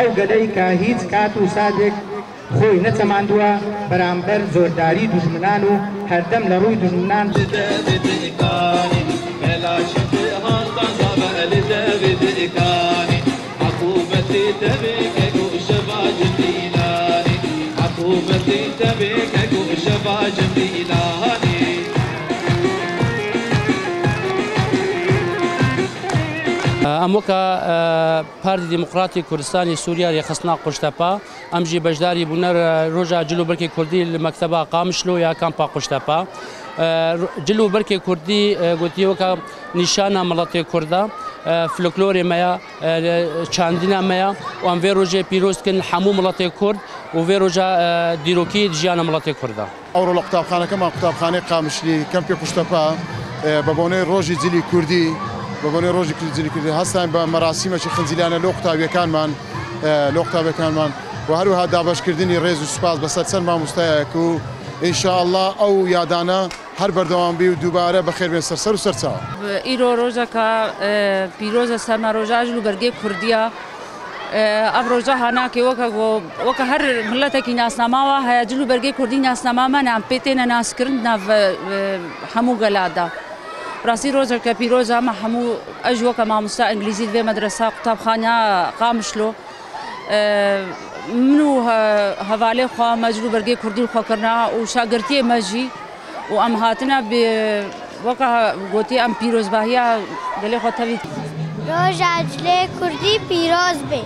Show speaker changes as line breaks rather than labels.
ئەو گەلەی کە هیچ کات و ساتێک خۆی نەچەماندووە بەرامبەر زۆرداری دوژمنان و هەردەم لە ڕووی دوژمنان.
ئەم وەکە پارتی دیموکراتی کوردستانی سووریا رێکخستنا قوشتەپە، ئەم ژی بەشداری بوونەر ڕۆژا جل و بەرکی کوردی لە مەکتەبا قامشلۆ یا کامپا قوشتەپە. جل و بەرکی کوردی گوتی وەکە نیشانە مڵەتی کوردە، فلکلۆری مەیە، چاندینا مەیە و ئەم vê ڕۆژێ پیرۆزکن هەموو مڵەتی کورد و vê ڕۆژە دیرۆکی ژیانە مڵەتی کوردە.
ئەوڕۆ لە قوتابخانەکەمان قوتابخانەی قامشلی کەمپی قوشتەپە بە بۆنەی ڕۆژی جلی کوردی بە بۆنەی ڕۆژی جلی کوردی هەستاین بە مەراسیمێکی خنجیلانە لۆ قوتابیەکانمان لۆ قوتابیەکانمان و هەروەها دابەشکردنی ڕێز و سوپاس بەسەر چەند مامۆستایەک و ئینشاءاللە ئەو یادانە هەر بەردەوام بی و دووبارە بەخێربێن سەر سەر و سەرچاوە.
ئیرۆ ڕۆژەکە پیرۆزە سەرمە ڕۆژە ئەژل و بەرگەی کوردیە. ئەم ڕۆژە هەناکێ وەکە هەر ملەتێکی ناسناماوە هەیە جل و بەرگەی کوردی ناسنامامە نام پێ تێنە ناسکردن ناو هەموو گەلادا. ڕاستی ڕۆژەکە پیرۆزە ئەمە هەموو ئەژ وەکە مامۆستا ئینگلیزی لێ مەدرەسا قوتابخانە قامشلۆ من و هەڤالێ خوا مەجل و بەرگەی کوردی خۆکردنا و شاگرتیە مەژی و ئەم هاتنە وەکە گوتی ئەم پیرۆزباهیە گەلێ خۆ تەوی.
ڕۆژا جلێ کوردی پیرۆز بێ.